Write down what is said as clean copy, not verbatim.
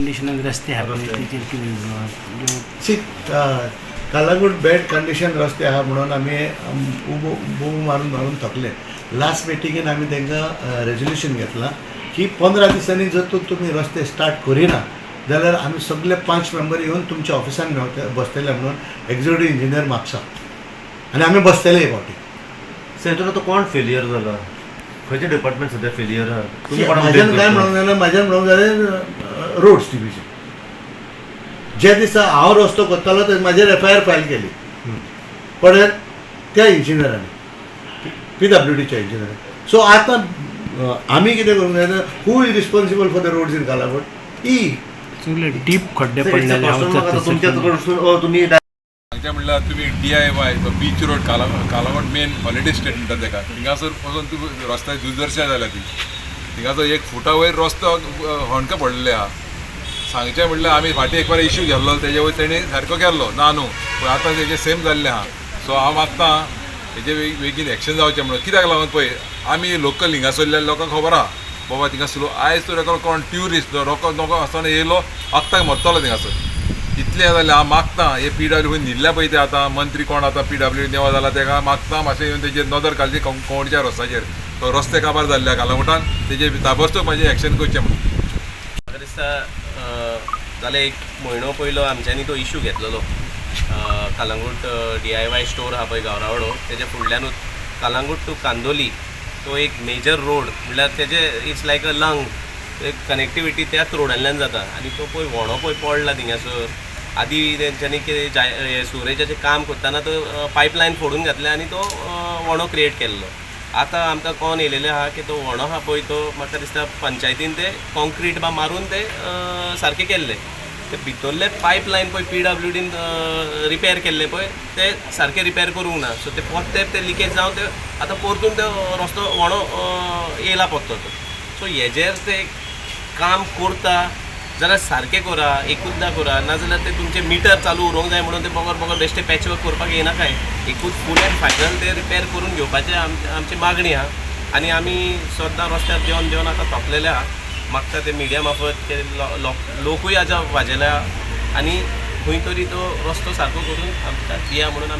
कंडिशनान रस्ते आहा पळय तेचेर कितें? सी, कालांगूट बॅड कंडिशन रस्ते आहा म्हणून आमी उबो बोबो मारून मारून थकले. लास्ट मिटिंगेन आमी तांकां रेजोल्युशन घेतलां की 15 दिसांनी जर तर तुमी रस्ते स्टार्ट करिना जाल्यार आमी सगळे पांच मेंबर येवन तुमच्या ऑफिसान मेवते बसतले म्हणून, एक्झिक्युटीव इंजिनियर म्हापसा, आनी आमी बसतले हे फावटी. सर, हितून आतां कोण फेलियर जाला? खंयचें डिपार्टमेंट सद्या फेलियर आहा? तुमी कोणाक म्हाज्यान blame काय करता? म्हणूंक जायना. म्हाज्यान म्हणूंक जालें रोड्स डिविजन. ज्या दिसा हांव रस्तो करतालो ते म्हाजेर एफआयआर फायल केली पण त्या इंजिनियरांनी, पीडब्ल्यूडीच्या इंजिनियरांनी. सो आतां आमी कितें करूंक जाय? Who is responsible for the roads in Calangute? E सगळे डीप खड्डे Sir, it's a पडलेले question mark. आतां तुमच्या आहा. कडसून तुमी सांगचें म्हणल्यार तुमी डीआयवाय तो beach road, Calangute main holiday state म्हणटात तेका, थिंगासर वचून तूं रस्त्यार दुर्दशा जाल्या ती. थिंगासर एक फुटा वयर रस्तो होणको पडलेले आहा. सांगचें म्हणल्यार आमी फाटीं एक फावट इश्यू घेल्लो, तेजे वयर तेणी सारको केल्लो ना न्हू, पूण आतां तेजें सेम जाल्लें आहा. सो हांव मागता हेजे बेगीन एक्शन जावचें म्हणून. कित्याक लागून पळय, आमी लोकल हिंगासरल्या लोकांक खबर आहा बाबा थिंगा स्लो. आयज तूं रोकडो कोण ट्युरिस्ट रोको नको आसतना येयलो, अक्ताक मरतलो थिंगासर. इतलें जालें. हांव मागता हे पीडब्ल्यू खंय न्हिदल्या पळय ते आतां मंत्री कोण आतां पीडब्ल्यू नेवा जाला, तेका मागता मातशें येवन तेजेर नदर घालची कोणच्या रस्त्याचेर. तो रस्ते काबार जाल्ले कालांगुटान, तेजेर ताबडतोब मातशें एक्शन करचें म्हणून. म्हाका दिसता जालें एक म्हयनो पयलो आमच्यांनी तो इशू घेतलेलो. कालांगूट डीआयवाय स्टोर आहा पळय गावरावाडो, तेज्या फुडल्यानूच कालांगूट टू कांदोली तो एक मेजर रोड, म्हणल्यार तेजे it's like a lung, एक कनेक्टिविटी त्याच रोडांतल्यान जाता. आनी तो पळय व्हणो पळय पडला थिंगासर. आदी तेंच्यांनी कितें जाय सिवरेजाचें काम करतना तो पायपलायन फोडून घातलें आनी तो व्हणो क्रिएट केल्लो. आतां आमकां कोण येयलेलें आहा की तो व्हणो आहा पळय, तो म्हाका दिसता पंचायतीन ते कॉन्क्रीट बा मारून ते सारकें केल्ले. ते भितरले पायपलायन पळय पीडब्ल्यूडीन रिपेर केल्ले पळय, ते सारके रिपेर करूंक ना. सो ते परते ते लिकेज जावन ते आतां परतून ते रस्तो व्हणो येयला परतो तो. सो हेजेर ते काम करता जाल्यार सारकें करा, एकूचदां करा. नाजाल्यार ते तुमचे मिटर चालू उरोंक जाय म्हणून ते बगर बगर बेश्टे पॅचवर्क करपाक येयनाकाय. एकूच फूल एंड फायनल ते रिपेर करून घेवपाचें आमची मागणी आहा. आनी आमी सद्दां रस्त्यार देंवन देंवन आतां थकलेले आहा. मागता ते मिडिया मार्फत ते लोकूय आतां वाजेल्या आनी खंय तरी तो रस्तो सारको करून आमकां दिया म्हणून आमी